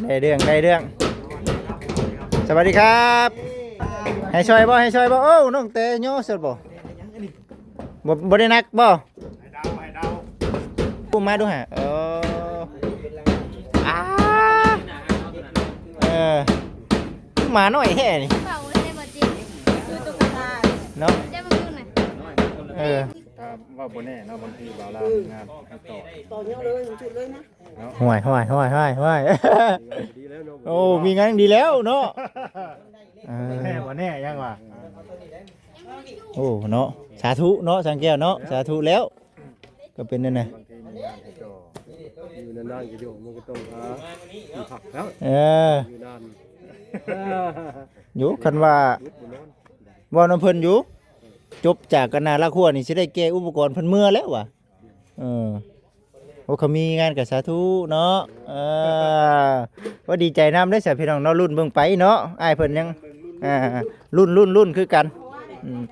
ໄດ້ເລື່ອງ ໄດ້ເລື່ອງ. ສະຫວັດດີຄັບ. ໃຫ້ຊ່ອຍບໍ່? ໃຫ້ຊ່ອຍບໍ່? ໂອ້ ນ້ອງແຕຍໍສະບໍ່? ບໍ່ ບໍ່ໄດ້ໜັກບໍ່? ອຸ້ມມາດູຫາ. ເອີ ອາ ເອີ ໝານ້ອຍແທ້ນີ້ ເວົ້າແທ້ບໍ່ຈິງ ຄືຕຸກກະຕາເນາະ ເຈົ້າເບິ່ງດູນະ. ເອີ ອ່າ ເວົ້າບໍ່ແນ່ເນາະ ບາງທີບ່າວລາວມີງານໃຫ້ຕໍ່ ຕໍ່ຍາວເລີຍ ມັນຈຸດເລີຍນະ. ເນາະ ຫ້ວຍ ຫ້ວຍ ຫ້ວຍ ຫ້ວຍ ຫ້ວຍ ດີແລ້ວເນາະ. ໂອ້ ມີງານດີແລ້ວເນາະ. ເອີ ແນ່ບໍ່ແນ່ຍັງວ່າ. ໂອ້ ເນາະ ສາທຸເນາະ ຊ່າງແກ້ວເນາະ ສາທຸແລ້ວ ກໍເປັນນັ້ນນະ. ບາງທີມີງານໃຫ້ຕໍ່ ຢູ່ນານໆກໍຢູ່ ມັນກໍຕ້ອງຫາທີ່ພັກແລ້ວ. ເອີ ຢູ່ນານ ຢູ່ ຄັນວ່າ ເວົ້ານຳເພິ່ນຢູ່ ຈົບຈາກກັນນາລາກຮົວນີ້ ຊິໄດ້ແກ່ອຸປະກອນເພິ່ນເມືອແລ້ວວ່າ. ເອີ ໂອ້ ເຂົາມີງານກໍສາທຸເນາະ. ເອີ ໂອ້ ດີໃຈນຳເດ້ຊະພີ່ນ້ອງເນາະ ລຸ້ນເບິ່ງໄປເນາະ. ອ້າຍເພິ່ນຍັງ ອ່າ ລຸ້ນ ລຸ້ນ ລຸ້ນຄືກັນ. ອືມ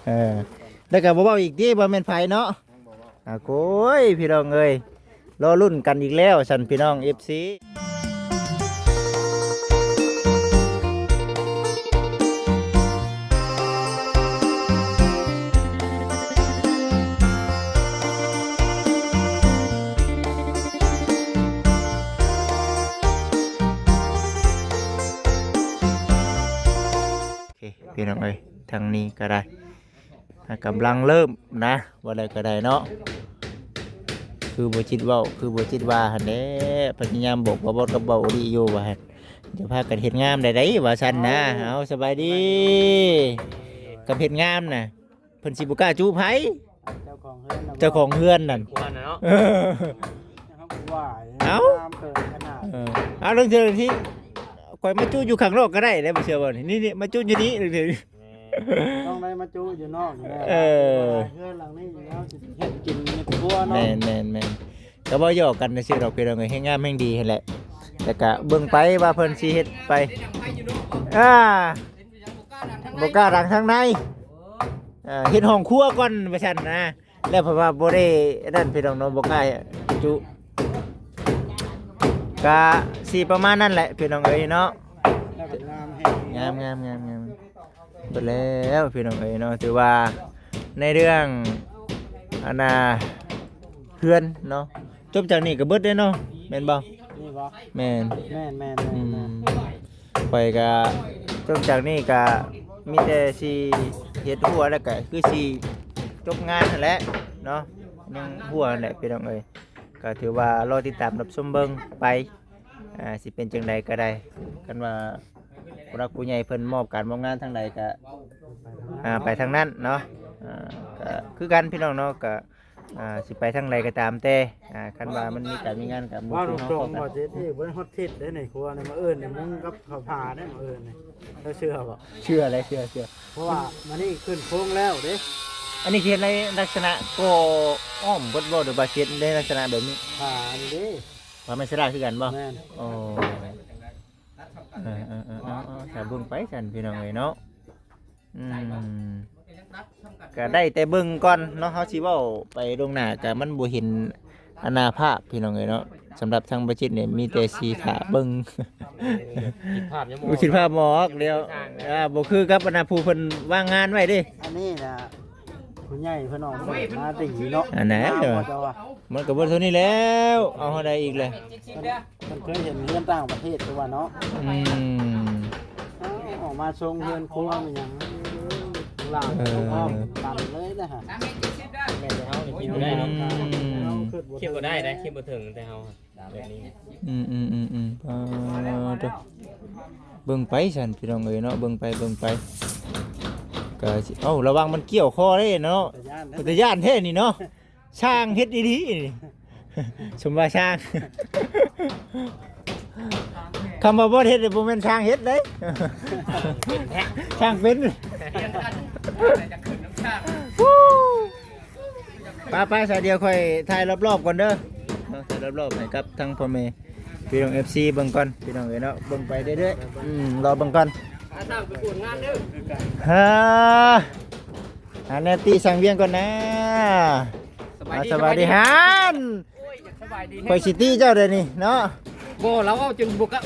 ເອີ ແລ້ວກໍບໍ່ເວົ້າອີກຕິ ວ່າແມ່ນໃຜເນາະ. ອ່າ ໂອ້ຍ ພີ່ນ້ອງເອີຍ ລໍລຸ້ນກັນອີກແລ້ວຊັ້ນ ພີ່ນ້ອງ ເອັຟຊີ. ໂອເຄ ພີ່ນ້ອງເອີຍ ທາງນີ້ກໍໄດ້ ອ່າ ກຳລັງເລີ່ມນະ ວ່າແລ້ວກໍໄດ້ເນາະ. ຄືບໍ່ຈິດເວົ້າ ຄືບໍ່ຈິດວ່າຫັ້ນແຫຼະ ພະຍາຍາມບອກບ່າວບອດກັບບ່າວໂອລິຢູ່ວ່າ ຈະພາກັນເຮັດງາມໄດ້ໃດວ່າຊັ້ນນະ. ເອົາ ສະບາຍດີ. ກັບເຮັດງາມນະ ເພິ່ນຊິບໍ່ກ້າຈຸໃຜ ເຈົ້າຂອງເຮືອນນະ ເຈົ້າຂອງເຮືອນນັ້ນ ເຈົ້າຂອງເຮືອນນະເນາະ. ເອີ ເຮົາກໍວ່າ ເອົ້າ ງາມເກີນຂະໜາດ. ເອີ ເອົາ ເລື່ອງເທື່ອທີ່ຂ້ອຍມາຈຸຢູ່ຂ້າງນອກກໍໄດ້ເດ້ ບໍ່ເຊື່ອບໍ່ນີ້ ນີ້ໆ ມາຈຸຢູ່ນີ້ ເລື່ອງເທື່ອ ຕ້ອງໄດ້ມາຈຸຢູ່ນອກຢູ່ແລ້ວ. ເອີ ເຮືອນຫຼັງນີ້ເຮົາຊິເຮັດກິນໃນຄົວເນາະ. ແມ່ນໆໆ ກໍເວົ້າຫຍອກກັນຊື່ໆດອກ ພີ່ນ້ອງເອີຍ ແຮງງາມແຮງດີຫັ້ນແຫຼະ. ແລ້ວກະເບິ່ງໄປວ່າເພິ່ນຊິເຮັດໄປ ອ່າ ບໍ່ກ້າດັງທາງໃນ ເອີ ເຮັດຫ້ອງຄົວກ່ອນວ່າຊັ້ນນະ. ແລ້ວເພາະວ່າບໍ່ໄດ້ອັນນັ້ນ ພີ່ນ້ອງເນາະ ບໍ່ກ້າຈຸ ກະຊິປະມານນັ້ນແຫຼະ ພີ່ນ້ອງເອີຍເນາະ. ງາມ ງາມ ງາມ ງາມ ງາມ ເບິດແລ້ວ ພີ່ນ້ອງເອີຍເນາະ. ຖືວ່າໃນເລື່ອງອັນນ່າ ເຮືອນເນາະ ຈົບຈາກນີ້ກໍເບິດເດ້ເນາະ ແມ່ນບໍ່? ນີ້ບໍ່? ແມ່ນ ແມ່ນໆໆ ອືມ ຂ້ອຍກໍຈົບຈາກນີ້ກໍມີແຕ່ຊິເຮັດຮົ້ວ ແລ້ວກໍຄືຊິຈົບງານຫັ້ນແຫຼະເນາະ ຍັງຮົ້ວຫັ້ນແຫຼະ ພີ່ນ້ອງເອີຍ. ກໍຖືວ່າລໍຕິດຕາມຮັບຊົມເບິ່ງໄປ ອ່າ ຊິເປັນຈັ່ງໃດກໍໄດ້ ຄັນວ່າຜູ້ຫຼັກຜູ້ໃຫຍ່ເພິ່ນມອບການມອບງານທາງໃດກໍ ອ່າ ໄປທາງນັ້ນເນາະ. ອ່າ ກໍຄືກັນ ພີ່ນ້ອງເນາະ ກໍ ອ່າ ຊິໄປທາງໃດກໍຕາມແຕ່ ອ່າ ຄັນວ່າມັນມີການມີງານກໍໝູ່ ເວົ້າ ຄືເຮົາ ຕຣົງໆ ກໍ ບໍ່ເຈັດ ນີ້ບໍ່ໄດ້ຮອດທິດເດ້ນີ້ ຄົວນີ້ ມາເອີ້ນນີ້ ມຸງກັບເຂົາຜາເດ້ ມາເອີ້ນນີ້ ເຈົ້າເຊື່ອບໍ່? ເຊື່ອແຫຼະ ເຊື່ອ ເຊື່ອ ເພາະວ່າມັນນີ້ຂຶ້ນໂຄງແລ້ວເດ້. ອັນນີ້ເຮັດໃນລັກສະນະກໍ່ອ້ອມເບິດບໍ່ ຫຼືວ່າເຮັດໃນລັກສະນະແບບນີ້? ຜານີ້ເດ້ ຜາໄມ້ສະຫຼາຄືກັນບໍ່? ແມ່ນ ໂອ້ ເອີໆໆ ເອົາໆ ຖ້າເບິ່ງໄປຊັ້ນ ພີ່ນ້ອງເອີຍເນາະ. ອືມ ກະໄດ້ແຕ່ເບິ່ງກ່ອນເນາະ ເຮົາຊິເວົ້າໄປລ່ວງໜ້າ ກະມັນບໍ່ເຫັນອັນໜ້າພາບ ພີ່ນ້ອງເອີຍເນາະ. ສຳລັບທາງບາຈິດນີ້ມີແຕ່ຊິຖ້າເບິ່ງ ຄິດພາບຍັງບໍ່ອອກ ຄິດພາບບໍ່ອອກແລ້ວ ອ່າ ບໍ່ຄືກັບອັນນ່າ ຜູ້ເພິ່ນວາງງານໄວ້ເດ້. ອັນນີ້ນະ ຜູ້ໃຫຍ່ເພິ່ນອອກມາຕີເນາະ ອັນນັ້ນ ງາມບໍ່ເຈົ້າວ່າ ມັນກໍບໍ່ເທົ່ານີ້ແລ້ວ ເອົາເທົ່າໃດອີກແຫຼະ. ເພິ່ນເຄີຍເຫັນເຮືອນຕ່າງປະເທດຄືວ່າເນາະ ອືມ ອອກມາຊົງເຮືອນຄົວແມ່ນຫຍັງ ເອີ ຫຼານ ເອີ ອ້ອມຕັນເລີຍນະ. ແມ່ນແຕ່ເຮົານີ້ຄິດບໍ່ໄດ້ເນາະ ອືມ ເຮົາຄິດບໍ່ ຄິດບໍ່ໄດ້ເດ້ ຄິດບໍ່ເຖິງແຕ່ເຮົາແບບນີ້ ອືມໆໆໆ ປາໂຕ ເບິ່ງໄປຊັ້ນ ພີ່ນ້ອງເອີຍເນາະ ເບິ່ງໄປ ເບິ່ງໄປ ກະຊິ ເອົ້າ ລະວັງມັນກ່ຽວຄໍເດ້ເນາະ ເປັນຕາຢ້ານ ເປັນຕາຢ້ານແທ້ນີ້ເນາະ. ຊ່າງເຮັດອີ່ຫຼີນີ້ ສົມວ່າຊ່າງ ຄຳວ່າບໍ່ເຮັດນີ້ບໍ່ແມ່ນຊ່າງເຮັດເດ້ ຊ່າງເປັນ. ໄປໆ ສາຍດຽວຂ້ອຍຖ່າຍລອບໆກ່ອນເດີເນາະ ຖ່າຍລອບໆໃຫ້ກັບທັງພໍ່ແມ່ ພີ່ນ້ອງເອັຟຊີເບິ່ງກ່ອນ ພີ່ນ້ອງເອີຍເນາະ ເບິ່ງໄປເລື້ອຍໆ ອືມ ລໍເບິ່ງກ່ອນ ຫາແນວຕິສັງວຽງກ່ອນນະ. ສະບາຍດີ ສະບາຍດີ ສະບາຍດີ ຫັ້ນ ຂ້ອຍຊິຕີເຈົ້າເດ້ນີ້ເນາະ. ບໍ່ ລາວເວົ້າຈົນບໍ່ກະ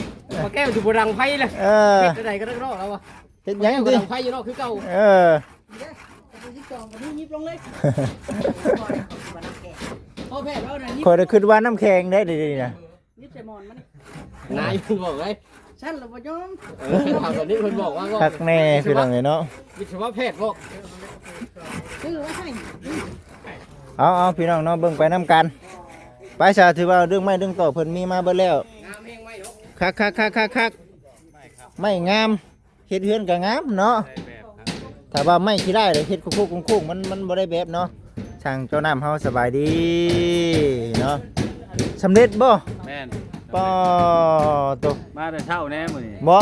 ບໍ່ແກ້ວ ຊິບໍ່ດັງໄຟເລີຍ. ເອີ ເຮັດໃດກໍໄດ້ເນາະ ລາວວ່າ. ເຮັດຫຍັງຕິ? ບໍ່ດັງໄຟຢູ່ເນາະ ຄືເກົ່າ. ເອີ ຂ້ອຍລະຄິດວ່ານ້ຳແຂງໄດ໋ ດຽວນີ້ນະ. ນາຍເພິ່ນບອກເລີຍ ຊັ້ນລະບໍ່ຍອມ. ເອີ ຖາມແບບນີ້ເພິ່ນບອກວ່າ ຄັກແນ່ພີ່ນ້ອງເອີຍເນາະ. ວິດສະວະແພດບອກ ຊື້ໄວ້ໃຫ້. ເອົາໆ ພີ່ນ້ອງເນາະ ເບິ່ງໄປນຳກັນ. ໄປຊະ ຖືວ່າເລື່ອງໄມ້ເລື່ອງຕອກເພິ່ນມີມາເບິດແລ້ວ. ຄັກໆໆໆ ໄມ້ງາມ ເຮັດເຮືອນກໍງາມເນາະ. ຖ້າວ່າໄມ້ຂີ້ຮ້າຍເລີຍ ເຮັດໂຄ້ງໆໂຄ້ງໆ ມັນ ມັນບໍ່ໄດ້ແບບເນາະ. ຊ່າງເຈົ້ານ້ຳເຮົາ ສະບາຍດີເນາະ. ສຳເລັດບໍ່? ແມ່ນ. ປາໂຕ ມາແຕ່ເຊົ້າແດ່ມື້ນີ້. ບໍ່?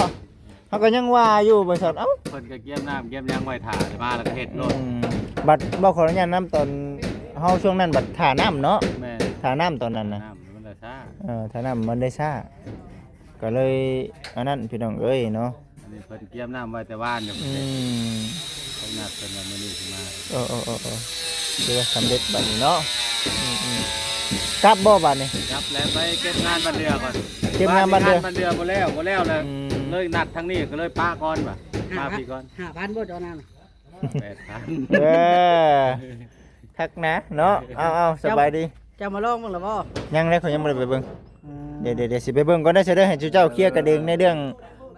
ເຮົາກໍຍັງວ່າຢູ່ ບໍລິສັດ ເອົ້າ ເພິ່ນກໍກຽມນ້ຳກຽມຫຍັງໄວ້ຖ້າ ມາແລ້ວກໍເຮັດໂລດ. ອືມ ບັດ ບໍ່ ຂໍອະນຸຍາດນຳ ຕອນເຮົາຊ່ວງນັ້ນບັດຖ້ານ້ຳເນາະ. ແມ່ນ. ຖ້ານ້ຳຕອນນັ້ນນະ ນ້ຳມັນໄດ້ຊ້າ. ເອີ ຖ້ານ້ຳມັນໄດ້ຊ້າ ກໍເລີຍອັນນັ້ນ ພີ່ນ້ອງເອີຍເນາະ. ອັນນີ້ເພິ່ນກຽມນ້ຳໄວ້ແຕ່ວານຢູ່. ອືມ ເພິ່ນນັດເພິ່ນວ່າມື້ນີ້ຊິມາ. ເອີໆໆ ຖືວ່າສຳເລັດບັດນີ້ເນາະ. ອືມໆ ກັບບໍ່ບັດນີ້? ກັບແລ້ວ ໄປເກັບງານບ້ານເດືອກ່ອນ. ເກັບງານບ້ານເດືອ ບ້ານເດືອບໍ່ແລ້ວ ບໍ່ແລ້ວແລ້ວ. ອືມ ເລີຍນັດທາງນີ້ ກໍເລີຍປະກ່ອນວ່າ ມາພີ້ກ່ອນ. ຫ້າພັນບໍ່ເຈົ້ານັ້ນ? ແປດພັນ. ເອີ ຄັກນະເນາະ. ເອົາໆ ສະບາຍດີ. ເຈົ້າມາລອງເບິ່ງລະບໍ່? ຍັງເລີຍ ຂ້ອຍຍັງບໍ່ໄດ້ໄປເບິ່ງ. ອືມ ດຽວໆໆ ຊິໄປເບິ່ງກ່ອນເດີ ຊິໄດ້ໃຫ້ເຈົ້າເຄຍກັນເອງໃນເລື່ອງ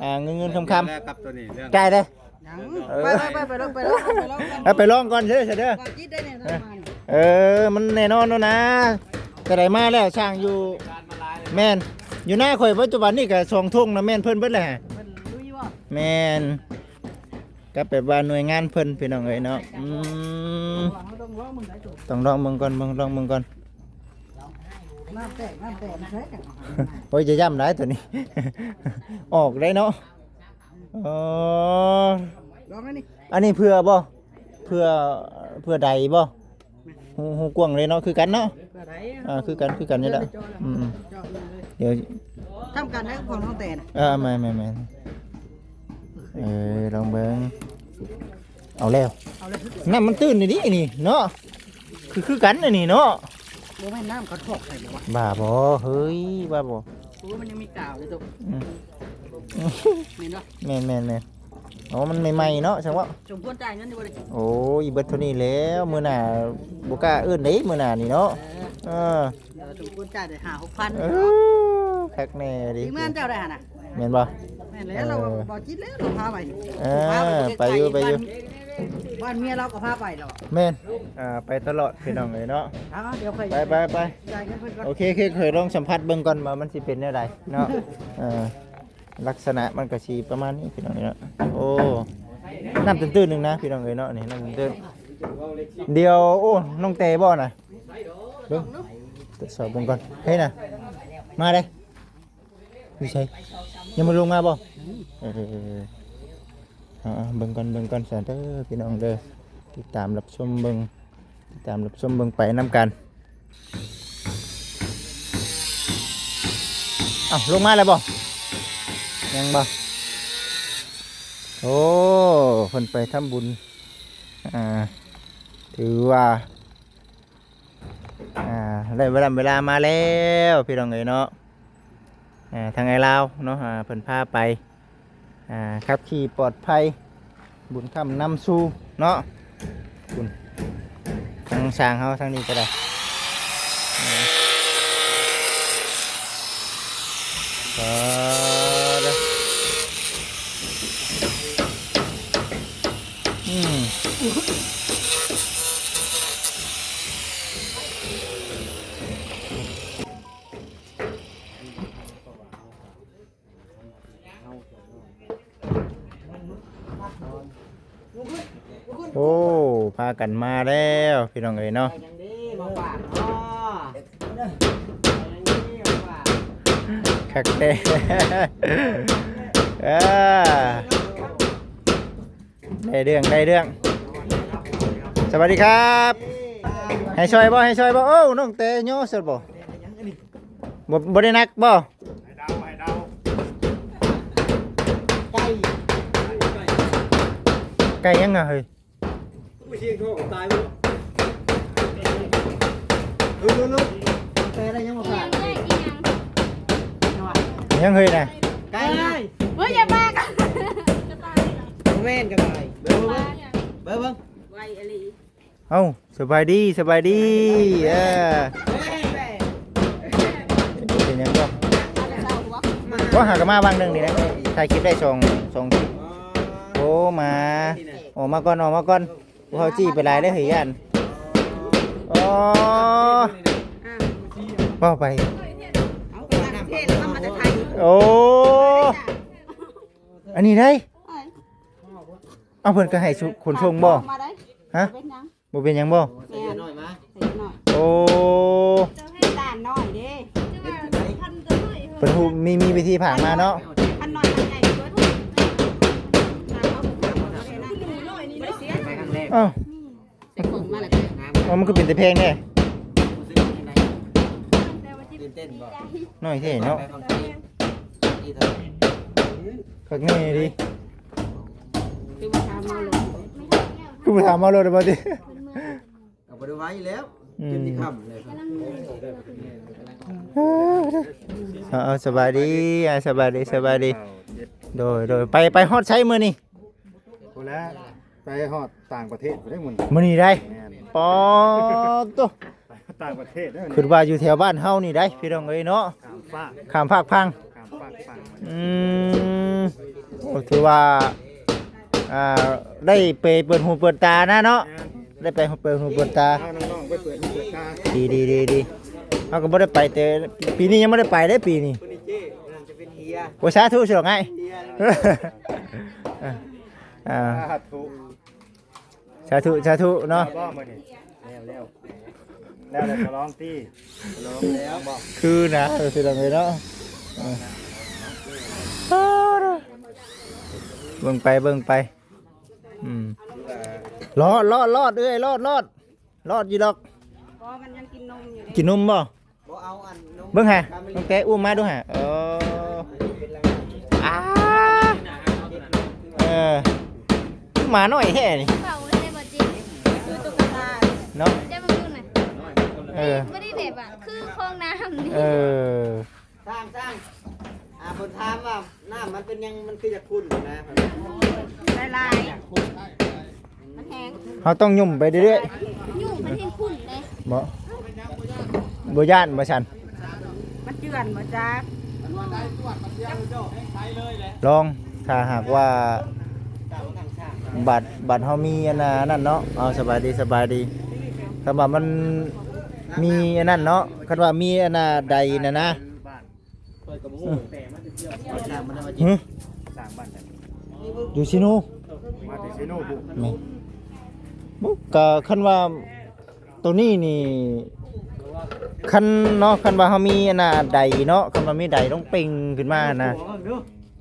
ອ່າ ເງິນໆຄຳໆ. ແລ້ວກັບໂຕນີ້ເລື່ອງ ຈ່າຍເດີ. ຍັງ ເອີ ໄປໆໆ ໄປລອງ ໄປລອງ ໄປລອງ ໄປລອງກ່ອນເດີ ເດີ. ເອີ ມັນແນ່ນອນແລ້ວນະ ຈະໄດ້ມາແລ້ວ ຊ່າງຢູ່. ແມ່ນ ຢູ່ໜ້າຂ້ອຍປັດຈຸບັນນີ້ກໍສອງຖົງນະ ແມ່ນເພິ່ນເບິດແຫຼະ. ແມ່ນ ກັບແບບວ່າໜ່ວຍງານເພິ່ນ ພີ່ນ້ອງເອີຍເນາະ. ອືມ ຕ້ອງລອງເບິ່ງກ່ອນ ເບິ່ງ ລອງເບິ່ງກ່ອນ. ນ້ຳແຕກ ນ້ຳແຕກ ໂອ້ຍ ຢ່າຢ້ຳຫຼາຍໂຕນີ້ ອອກໄດ້ເນາະ. ອໍ ລອງອັນນີ້ ອັນນີ້ເພື່ອບໍ່? ເພື່ອ ເພື່ອໃດບໍ່? ແມ່ນ ຮູ ຮູກວ້າງເລີຍເນາະ ຄືກັນເນາະ. ເພື່ອໃດ ອ່າ ຄືກັນ ຄືກັນນີ້ແຫຼະ. ເພື່ອໄປເຈາະ ອືມໆ ເຈາະເລີຍ ດຽວ ທຳການໄດ້ຂອງນ້ອງແຕນ. ເອີ ແມ່ນໆໆ ເອີ ລອງເບິ່ງ. ເອົາແລ້ວ ເອົາແລ້ວ ນ້ຳມັນຕື້ນນີ້ນີ້ເນາະ ຄື ຄືກັນອັນນີ້ເນາະ. ບໍ່ແມ່ນນ້ຳເຂົາຖອກໃສ່ບໍ່ວະ? ບ້າບໍ່ເຮີ້ຍ ບ້າບໍ່. ໂອ້ ມັນຍັງມີກາວເລີຍໂຕ. ອືມ ແມ່ນບໍ່? ແມ່ນໆໆ. ອໍ ມັນໃໝ່ໆເນາະ ຈັ່ງວ່າ ສົມຄວນຈ່າຍເງິນຢູ່ບໍ່ນີ້? ໂອ້ຍ ເບິດເທົ່ານີ້ແລ້ວ ມື້ໜ້າບໍ່ກ້າເອີ້ນເດ້ ມື້ໜ້ານີ້ເນາະ. ເອີ ເອີ ສົມຄວນຈ່າຍໄດ້ຫ້າຫົກພັນ. ເອີ ຄັກແນ່ເດ້ ທີມງານເຈົ້າໄດ້ຫັ້ນນະ. ແມ່ນບໍ່? ແມ່ນແລ້ວ ເອີ ລາວບໍ່ຈິດແລ້ວ ລາວພາໄປ. ເອີ ພາໄປ ໄປຢູ່ ໄປຢູ່ ບ້ານເມຍລາວກໍພາໄປແລ້ວ. ແມ່ນ ອ່າ ໄປຕະຫຼອດພີ່ນ້ອງເອີຍເນາະ. ເອົາ ດຽວຂ້ອຍ ໄປໆໆ ຈ່າຍເງິນເພິ່ນກ່ອນ. ໂອເຄໆ ຂ້ອຍລອງສຳຜັດເບິ່ງກ່ອນວ່າມັນຊິເປັນແນວໃດເນາະ. ເອີ ລັກສະນະມັນກໍຊິປະມານນີ້ພີ່ນ້ອງເອີຍເນາະ. ໂອ້ ນ້ຳຕື້ນໆໜຶ່ງນະພີ່ນ້ອງເອີຍເນາະ ນີ້ນ້ຳຕື້ນໆ. ດຽວ ໂອ້ ນ້ອງແຕບໍ່ນະ? ເບິ່ງ ທົດສອບເບິ່ງກ່ອນ. ເຮີ້ຍນະ ມາເດ້. ຢູ່ໃສ? ຍັງບໍ່ລົງມາບໍ່? ເອີ ເອົາໆ ເບິ່ງກ່ອນ ເບິ່ງກ່ອນຊະເດີພີ່ນ້ອງເດີ. ຕິດຕາມຮັບຊົມເບິ່ງ ຕິດຕາມຮັບຊົມເບິ່ງໄປນຳກັນ. ເອົ້າ ລົງມາແລ້ວບໍ່? ຍັງບໍ່? ໂອ້ ເພິ່ນໄປທຳບຸນ ອ່າ ຖືວ່າ ອ່າ ໄດ້ເວລາ ເວລາມາແລ້ວພີ່ນ້ອງເອີຍເນາະ. ອ່າ ທາງອ້າຍລາວເນາະ ອ່າ ເພິ່ນພາໄປ ອ່າ ຂັບຂີ່ປອດໄພ ບຸນຄ້ຳນຳສູ່ເນາະ. ພຸ້ນ ທາງຊ່າງເຮົາທາງນີ້ກໍໄດ້. ເອີ ອືມ ໂອ້ ພາກັນມາແລ້ວພີ່ນ້ອງເອີຍເນາະ. ຄັກແທ້ ເອີ ໄດ້ເລື່ອງ ໄດ້ເລື່ອງ. ສະຫວັດດີຄັບ ໃຫ້ຊ່ອຍບໍ່? ໃຫ້ຊ່ອຍບໍ່? ໂອ້ ນ້ອງແຕຍໍສົດບໍ່? ບໍ່ ບໍ່ໄດ້ໜັກບໍ່? ໄກ່ ໄກ່ຫຍັງນະເຮີ້ຍ? ໂອ້ຍ ສຽງໂທກຕາຍບໍ່? ເອີ ເອີ ແຕ່ໄດ້ຍັງບໍ່ຜ່ານ ອີຫຍັງເຮີ້ຍນະ ໄກ່ນະ ເຮີ້ຍ ຢ່າມາກັນ ບໍ່ແມ່ນກະຕ່າຍ ເບິ່ງ ເບິ່ງ ໄວອີ່ຫຼີ ເອົ້າ ສະບາຍດີ ສະບາຍດີ ເອີ ເປັນຫຍັງບໍ່? ບໍ່ຫາກະມາຫວ່າງໜຶ່ງນີ້ນະ ຖ່າຍຄລິບໄດ້ສອງ ສອງຄລິບ ໂອ້ ມາ ອອກມາກ່ອນ ອອກມາກ່ອນ ພວກເຮົາຈີ້ໄປຫຼາຍເດ້ ເຮີ້ຍ ຢ້ານ ອໍ ເວົ້າໄປ ໂອ້ ອັນນີ້ໄດ໋ ເອົາ ເພິ່ນກະໃຫ້ ຂົນສົ່ງບໍ່? ຮະ ບໍ່ເປັນຫຍັງບໍ່? ແມ່ນ ໂອ້ ເປັນຫູ ມີ ມີວິທີຝາກມາເນາະ ເອົ້າ ມັນຄືເປັນແຕ່ແພງແທ້ ນ້ອຍແທ້ເນາະ ຄັກແນ່ດີ ຄືບໍ່ຖາມເຮົາໂລດ ຄືບໍ່ຖາມເຮົາໂລດ ບໍ່ຕິ ກະບໍ່ໄດ້ໄວແລ້ວ ອືມ ຈົນຊິຄ່ຳແລ້ວ ເອົາ ເອົາ ສະບາຍດີ ອ່າ ສະບາຍດີ ສະບາຍດີ ໂດຍ ໂດຍ ໄປ ໄປຮອດໃສມື້ນີ້? ພຸ້ນແຫຼະ ໄປຮອດຕ່າງປະເທດພຸ້ນເດ້ມື້ນີ້ ມື້ນີ້ໄດ໋ ແມ່ນ ປາດໂທ້ ໄປຮອດຕ່າງປະເທດເດ້ ຄິດວ່າຢູ່ແຖວບ້ານເຮົານີ້ໄດ໋ ພີ່ນ້ອງເອີຍເນາະ ຂ້າມຟາກ ຂ້າມຟາກພັງ ຂ້າມຟາກຝັ່ງ ອືມ ໂອ້ ຖືວ່າ ອ່າ ໄດ້ໄປເປີດຫູເປີດຕານະເນາະ ແມ່ນ ໄດ້ໄປເປີດຫູເປີດຕາ ພານ້ອງໆໄປເປີດຫູເປີດຕາ ດີໆໆໆ ເຮົາກະບໍ່ໄດ້ໄປແຕ່ ປີນີ້ຍັງບໍ່ໄດ້ໄປເດ້ປີນີ້ ໂອ້ ສາທຸຊິດອກໄອ້ ອ່າ ສາທຸ ສາທຸເນາະ ແລ້ວບໍ່ມື້ນີ້ ແລ້ວ ແລ້ວ ແລ້ວ ສະຫຼອງຕິ ສະຫຼອງແລ້ວບໍ່ ຄືນະ ເອີ ພີ່ນ້ອງເອີຍເນາະ ເອີ ເບິ່ງໄປ ເບິ່ງໄປ ອືມ ລອດ ລອດ ລອດ ເອື້ອຍ ລອດ ລອດ ລອດຢູ່ດອກ ບໍ່ ມັນຍັງກິນນົມຢູ່ເດ້ ກິນນົມບໍ່? ບໍ່ເອົາອັນນົມ ເບິ່ງຫາ ນ້ອງແຕະອຸ້ມມາດູຫາ ເອີ ອາ ເອີ ໝານ້ອຍແທ້ນີ້ ເວົ້າເລີຍບໍ່ຈິງ ຄືຕຸກກະຕາເນາະ ເຈົ້າເບິ່ງດູນະ ເອີ ບໍ່ໄດ້ແບບວ່າຄືຄອງນ້ຳນີ້ ເອີ ຊ່າງ ຊ່າງ ອ່າ ເພິ່ນຖາມວ່ານ້ຳມັນເປັນຫຍັງ ມັນຄືຢາກຂຸ້ນນະ ຫຼາຍໆ ມັນແຮງ ເຮົາຕ້ອງຫຍຸ້ມໄປເລື້ອຍໆ ຫຍຸ້ມໄປເຮັດຂຸ້ນເດ້ ບໍ່ ບໍ່ຢ້ານບໍ່ຊັ້ນ ມັນເຈື່ອນບໍ່ຈັກ ລອງ ຖ້າຫາກວ່າ ບາດ ບາດເຮົາມີອັນນ່ານັ້ນເນາະ ເອົາ ສະບາຍດີ ສະບາຍດີ ຄັນວ່າມັນມີອັນນັ້ນເນາະ ຄັນວ່າມີອັນນ່າໃດນະນະ ຮຶ ຢູ່ຊີໂນ ມາແຕ່ຊີໂນພຸ້ນ ແມ່ນ ກະຄັນວ່າໂຕນີ້ນີ້ ຄັນເນາະ ຄັນວ່າເຮົາມີອັນນ່າໃດເນາະ ຄັນວ່າມີໃດລົງເປັ່ງຂຶ້ນມານະ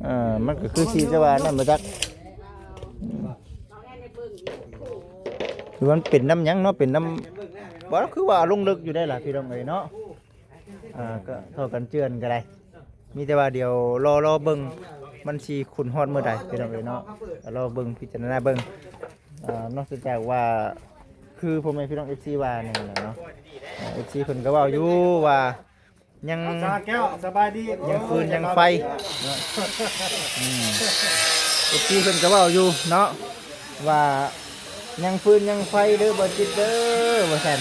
ເອີ ມັນກະຄືຊິແຕ່ວ່ານັ້ນບໍ່ຈັກ ຫຼືມັນເປັນນຳຫຍັງເນາະ ເປັນນຳ ບໍ່ ຄືວ່າລົງເລິກຢູ່ໄດ໋ລະ ພີ່ນ້ອງເອີຍເນາະ. ອ່າ ກໍເທົ່າກັນເຈື່ອນກໍໄດ້ ມີແຕ່ວ່າດຽວລໍ ລໍເບິ່ງ ມັນຊິຂຸ້ນຮອດມື້ໃດ ພີ່ນ້ອງເອີຍເນາະ ກໍລໍເບິ່ງ ພິຈາລະນາເບິ່ງ ອ່າ ນອກຈາກວ່າ ຄືພໍ່ແມ່ພີ່ນ້ອງເອັຟຊີວ່ານີ້ນະເນາະ ເອັຟຊີເພິ່ນກໍເວົ້າຢູ່ວ່າ ຍັງ ສາແກ້ວ ສະບາຍດີ ຍັງຟືນຍັງໄຟເນາະ ອືມ ເອັຟຊີເພິ່ນກໍເວົ້າຢູ່ເນາະ ວ່າຍັງຟືນຍັງໄຟເດີບໍ່ຈິດເດີ ວ່າຊັ້ນ.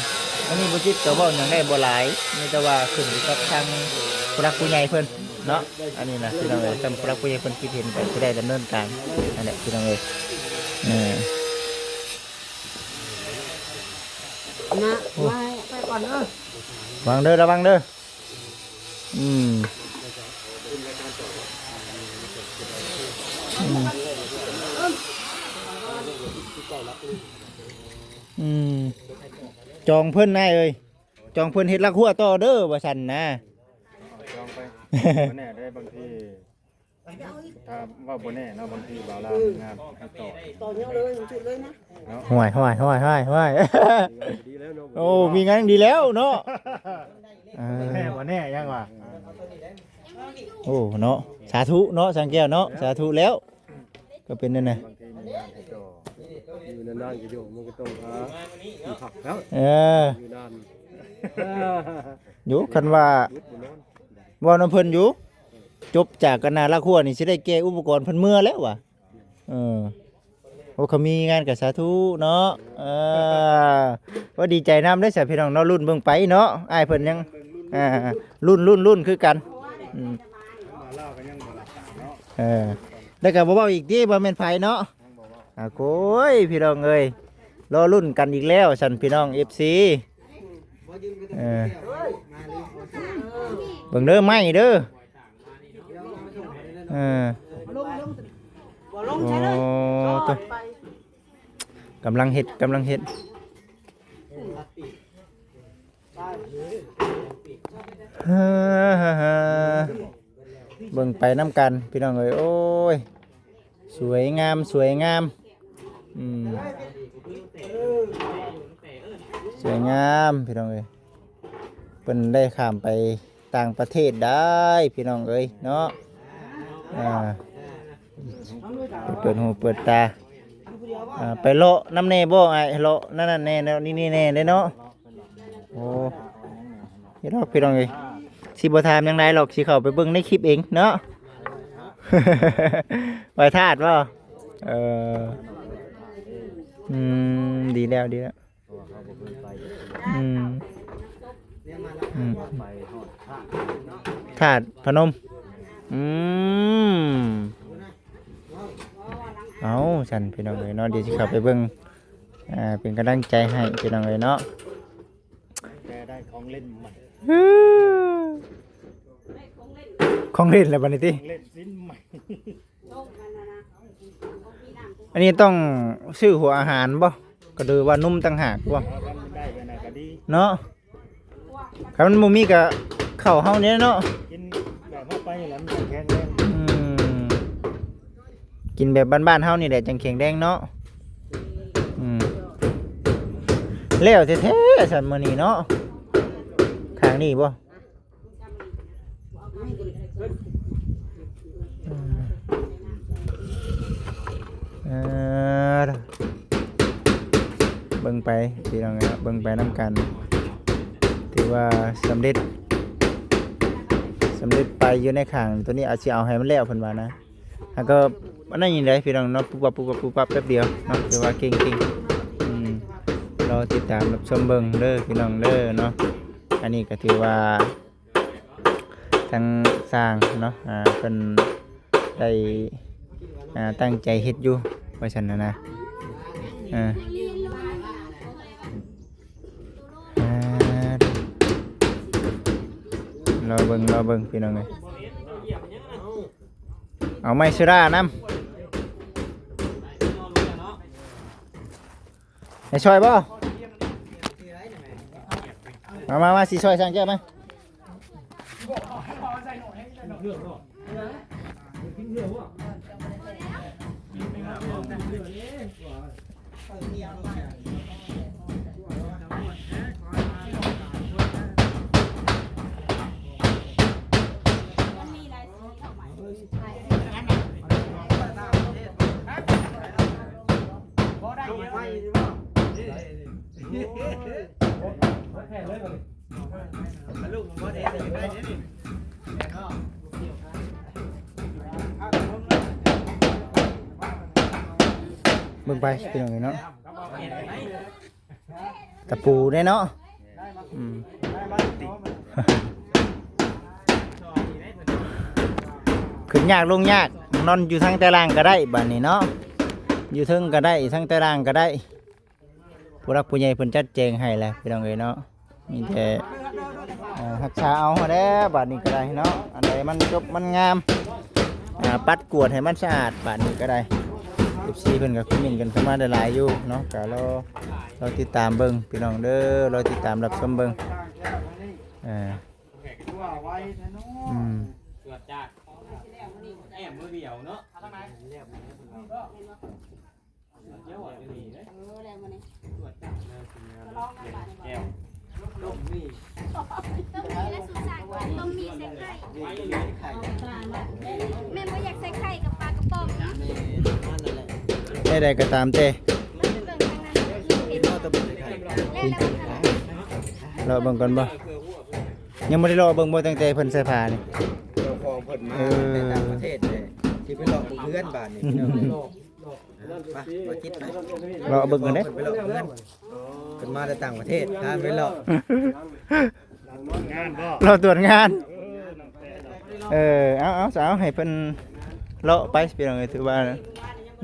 ອັນນີ້ບໍ່ຈິດກໍເວົ້າຫຍັງໄດ້ບໍ່ຫຼາຍ ມີແຕ່ວ່າຂຶ້ນຢູ່ກັບທາງຜູ້ຫຼັກຜູ້ໃຫຍ່ເພິ່ນເນາະ. ອັນນີ້ນະ ພີ່ນ້ອງເອີຍ ທາງຜູ້ຫຼັກຜູ້ໃຫຍ່ເພິ່ນຄິດເຫັນກໍຊິໄດ້ດຳເນີນການ ນັ້ນແຫຼະ ພີ່ນ້ອງເອີຍ. ເອີ ມາ ມາໃຫ້ໄປກ່ອນເດີ ລະວັງເດີ ລະວັງເດີ. ອືມ ອືມ ອືມ ຈອງເພິ່ນນາຍເອີຍ ຈອງເພິ່ນເຮັດລັກຮົ້ວຕໍ່ເດີ ວ່າຊັ້ນນະ. ຈອງໄປ ບໍ່ແນ່ເດ້ ບາງທີ ຖ້າເວົ້າບໍ່ແນ່ເນາະ ບາງທີບ່າວລາວມີງານໃຫ້ຕໍ່ ຕໍ່ຍາວເລີຍ ມັນຈຸດເລີຍນະ. ເນາະ ຫ້ວຍ ຫ້ວຍ ຫ້ວຍ ຫ້ວຍ ຫ້ວຍ ດີແລ້ວເນາະ ໂອ້ ມີງານດີແລ້ວເນາະ. ເອີ ແນ່ບໍ່ແນ່ຍັງວ່າ ໂອ້ ເນາະ ສາທຸເນາະ ຊ່າງແກ້ວເນາະ ສາທຸແລ້ວ ກໍເປັນນັ້ນນະ ບາງທີມີງານໃຫ້ຕໍ່ ຢູ່ນານໆກໍຢູ່ ມັນກໍຕ້ອງຫາທີ່ພັກແລ້ວ ເອີ ຢູ່ນານ. ຢູ່ ຄັນວ່າເວົ້ານຳເພິ່ນຢູ່ ຈົບຈາກກັນນາລາກຮົວນີ້ ຊິໄດ້ແກ່ອຸປະກອນເພິ່ນເມືອແລ້ວວ່າ. ເອີ ໂອ້ ເຂົາມີງານກໍສາທຸເນາະ. ເອີ ໂອ້ ດີໃຈນຳເດ້ຊະພີ່ນ້ອງເນາະ ລຸ້ນເບິ່ງໄປເນາະ. ອ້າຍເພິ່ນຍັງ ອ່າ ລຸ້ນ ລຸ້ນ ລຸ້ນຄືກັນ. ອືມ ເອີ ແລ້ວກໍບໍ່ເວົ້າອີກຕິ ບໍ່ແມ່ນໃຜເນາະ. ອ່າ ໂອ້ຍ ພີ່ນ້ອງເອີຍ ລໍລຸ້ນກັນອີກແລ້ວຊັ້ນ ພີ່ນ້ອງເອັຟຊີ. ເອີ ເບິ່ງເດີ ໄມ້ເດີ. ເອີ ໂອ້ ໂຕ ກຳລັງເຮັດ ກຳລັງເຮັດ. ເບິ່ງໄປນຳກັນພີ່ນ້ອງເອີຍ. ໂອ້ຍ ສວຍງາມ ສວຍງາມ. ອືມ ສວຍງາມພີ່ນ້ອງເອີຍ. ເພິ່ນໄດ້ຂ້າມໄປຕ່າງປະເທດໄດ້ພີ່ນ້ອງເອີຍເນາະ. ອ່າ ເປີດຫູເປີດຕາ. ອ່າ ໄປເລາະນຳແດ່ບໍ່ອ້າຍ? ເລາະນັ້ນແດ່ ເລາະນີ້ແດ່ເນາະ. ໂອ້ ເຮັດດອກພີ່ນ້ອງເອີຍ ຊິບໍ່ຖາມຫຍັງຫຼາຍດອກ ຊິເຂົ້າໄປເບິ່ງໃນຄລິບເອງເນາະ. ໄຫວ້ທາດບໍ່? ເອີ ອືມ ດີແລ້ວ ດີແລ້ວ. ອືມ ອືມ ທາດພະນົມ. ອືມ ເອົາຊັ້ນພີ່ນ້ອງເອີຍເນາະ ດຽວຊິເຂົ້າໄປເບິ່ງ ອ່າ ເປັນກຳລັງໃຈໃຫ້ພີ່ນ້ອງເອີຍເນາະ. ແຕ່ໄດ້ຂອງເຫຼັ້ນໃໝ່ ຂອງເຫຼັ້ນແລ້ວບັດນີ້ຕິ ຂອງເຫຼັ້ນຊິ້ນໃໝ່. ອັນນີ້ຕ້ອງຊື້ຫົວອາຫານບໍ່? ກໍຫຼືວ່ານຸມຕ່າງຫາກບໍ່? ເອົາ ຄັນມັນໄດ້ແບບນັ້ນກໍດີເນາະ. ຄັນມັນບໍ່ມີກໍເຂົ້າເຮົານີ້ແຫຼະເນາະ ກິນແບບເຮົາໄປນີ້ແຫຼະ ມັນຈັ່ງແຂງແຮງ. ອືມ ກິນແບບບ້ານໆເຮົານີ້ແຫຼະ ຈັ່ງແຂງແຮງເນາະ. ອືມ ແລ້ວແທ້ໆຊັ້ນມື້ນີ້ເນາະ ຂ້າງນີ້ບໍ່? ເອີ ເບິ່ງໄປພີ່ນ້ອງເອີຍເນາະ ເບິ່ງໄປນຳກັນ ຖືວ່າສຳເລັດ ສຳເລັດໄປຢູ່ໃນຂ້າງໂຕນີ້ ອາດຊິເອົາໃຫ້ມັນແລ້ວເພິ່ນວ່ານະ. ແລ້ວກໍອັນນັ້ນນີ້ເດ້ພີ່ນ້ອງເນາະ ປຸບປັບ ປຸບປັບ ປຸບປັບ ແປັບດຽວເນາະ ຖືວ່າເກັ່ງໆ. ອືມ ລໍຕິດຕາມຮັບຊົມເບິ່ງເດີພີ່ນ້ອງເດີເນາະ. ອັນນີ້ກໍຖືວ່າ ທາງຊ່າງເນາະ ອ່າ ເພິ່ນໄດ້ ອ່າ ຕັ້ງໃຈເຮັດຢູ່ວ່າຊັ້ນນະ ອ່າ ອ່າ ລໍເບິ່ງ ລໍເບິ່ງພີ່ນ້ອງເອີຍ ເອົາໄມ້ໂຊດານຳ. ໃຫ້ຊ່ອຍບໍ່? ມາ ມາ ມາ ຊິຊ່ອຍສ້າງແກ້ວມາ. ເບິ່ງໄປພີ່ນ້ອງເອີຍເນາະ ຕະປູເດ້ເນາະ. ອືມ ຂຶ້ນຍາກລົງຍາກ ນອນຢູ່ທາງໃຕ້ລ່າງກໍໄດ້ບາດນີ້ເນາະ ຢູ່ເທິງກໍໄດ້ ທາງໃຕ້ລ່າງກໍໄດ້. ຜູ້ຫຼັກຜູ້ໃຫຍ່ເພິ່ນຈັດແຈງໃຫ້ແຫຼະພີ່ນ້ອງເອີຍເນາະ ມີແຕ່ ເອີ ຮັກສາເອົາຫັ້ນແຫຼະບາດນີ້ກໍໄດ້ເນາະ. ອັນໃດມັນຈົບມັນງາມ ອ່າ ປັດກວາດໃຫ້ມັນສະອາດບາດນີ້ກໍໄດ້. ເອັຟຊີເພິ່ນກໍຄອມເມັນກັນເຂົ້າມາໄດ້ຫຼາຍຢູ່ເນາະ ກໍລໍ ລໍຕິດຕາມເບິ່ງພີ່ນ້ອງເດີ ລໍຕິດຕາມຮັບຊົມເບິ່ງ ເອີ ອືມ ຕວດຈາກ ແອມມື້ດຽວເນາະ ແມ່ນບໍ່ຢາກໃສ່ໄຂ່ກັບປາກະປ໋ອງເນາະ. ແນວໃດກໍຕາມແຕ່ ເບິ່ງທາງນັ້ນ ເຫັນບໍ່? ລໍເບິ່ງກ່ອນບໍ່? ຍັງບໍ່ໄດ້ເລາະເບິ່ງບໍ່ ຕັ້ງແຕ່ເພິ່ນໃສ່ຜ້ານີ້? ເຈົ້າຂອງເພິ່ນມາ ເອີ ແຕ່ຕ່າງປະເທດເດ້ ຊິໄປເລາະເບິ່ງເຮືອນບາດນີ້ ພີ່ນ້ອງ. ໄປ ບໍ່ຈິດໄປ ເລາະເບິ່ງກັນເດ້ ເພິ່ນໄປເລາະເຮືອນ ເພິ່ນມາແຕ່ຕ່າງປະເທດ ພາໄປເລາະ ເລາະຕວດງານ. ເອີ ເອົາ ເອົາ ເອົາ ໃຫ້ເພິ່ນເລາະໄປ ພີ່ນ້ອງເອີຍ. ຖືວ່າ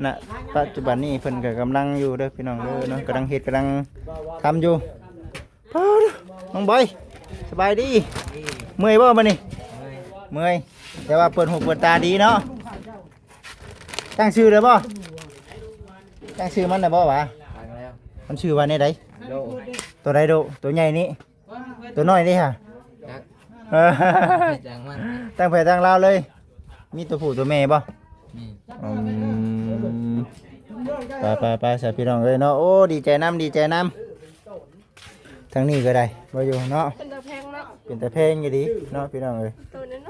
ນະ ປັດຈຸບັນນີ້ເພິ່ນກໍກຳລັງຢູ່ເດີ ພີ່ນ້ອງເດີເນາະ ກຳລັງເຮັດ ກຳລັງທຳຢູ່. ປ້າດ ນ້ອງບອຍ ສະບາຍດີ. ເມື່ອຍບໍ່ມື້ນີ້? ເມື່ອຍ ແຕ່ວ່າເປີດຫູເປີດຕາດີເນາະ. ຕັ້ງຊື່ແລ້ວບໍ່? ຕັ້ງຊື່ມັນແລ້ວບໍ່ຫວາ? ຕັ້ງແລ້ວ. ມັນຊື່ວ່າແນວໃດ? ໂດ. ໂຕໃດໂດ? ໂຕໃຫຍ່ນີ້? ໂຕນ້ອຍນີ້ຫະ? ຈັກ ເອີ ຕັ້ງໃຜຕັ້ງມັນ ຕັ້ງໃຜຕັ້ງລາວເລີຍ. ມີໂຕຜູ້ໂຕແມ່ບໍ່? ມີ. ອືມ ໄປໆໆ ຊະ ພີ່ນ້ອງເອີຍເນາະ. ໂອ້ ດີໃຈນຳ ດີໃຈນຳ. ທາງນີ້ກໍໄດ້ ບໍ່ຢູ່ເນາະ ເປັນຕາແພງເນາະ ເປັນຕາແພງຢູ່ດີເນາະ ພີ່ນ້ອງເອີຍ. ໂຕນ້ອຍ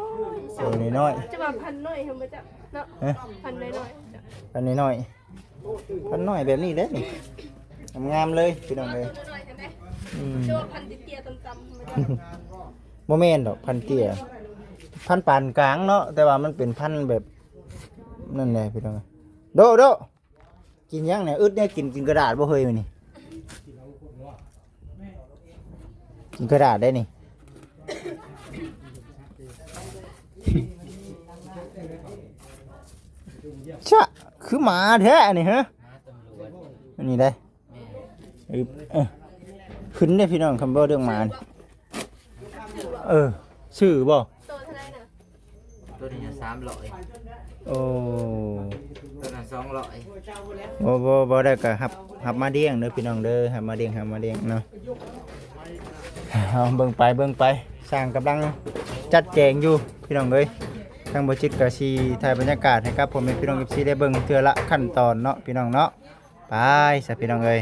ໆ ໂຕນ້ອຍໆ ຈະວ່າພັນນ້ອຍຫັ້ນບໍ່ຈັກເນາະ. ຮະ? ພັນນ້ອຍໆ ພັນນ້ອຍໆ ພັນນ້ອຍແບບນີ້ເດ້ນີ້ ງາມໆເລີຍ ພີ່ນ້ອງເອີຍ. ໂຕນ້ອຍໆຫັ້ນເດ້ ອືມ ຈະວ່າພັນເຕ້ຍໆຕ່ຳໆ ບໍ່ແມ່ນດອກ ພັນເຕ້ຍ ພັນປານກາງເນາະ ແຕ່ວ່າມັນເປັນພັນແບບນັ້ນແຫຼະ ພີ່ນ້ອງເອີຍ. ໂດ ໂດ ກິນຫຍັງນີ້? ອຶດແນວກິນ ກິນກະດາດບໍ່ເຮີ້ຍມື້ນີ້? ກິນກະດາດໄດ້ນີ້. ຊະ ຄືໝາແທ້ອັນນີ້ ຮະ? ອັນນີ້ໄດ້ ອຶບ ເອີ ຂຶ້ນເດ້ ພີ່ນ້ອງ ຄຳເວົ້າເລື່ອງໝານີ້. ເອີ ຊື້ບໍ່? ໂຕເທົ່າໃດນະ? ໂຕນີ້ສາມຮ້ອຍ. ໂອ້ ໂຕນັ້ນສອງຮ້ອຍ. ບໍ່ ບໍ່ ບໍ່ໄດ້ກໍຮັບ ຮັບມາລ້ຽງເດີ ພີ່ນ້ອງເດີ ຮັບມາລ້ຽງ ຮັບມາລ້ຽງເນາະ. ເອົາ ເບິ່ງໄປ ເບິ່ງໄປ ຊ່າງກຳລັງຈັດແຈງຢູ່ ພີ່ນ້ອງເອີຍ. ທາງບໍ່ຈິດກໍຊິຖ່າຍບັນຍາກາດໃຫ້ກັບພໍ່ແມ່ພີ່ນ້ອງ ເອັຟຊີ ໄດ້ເບິ່ງເທື່ອລະຂັ້ນຕອນເນາະ ພີ່ນ້ອງເນາະ. ໄປຊະ ພີ່ນ້ອງເອີຍ.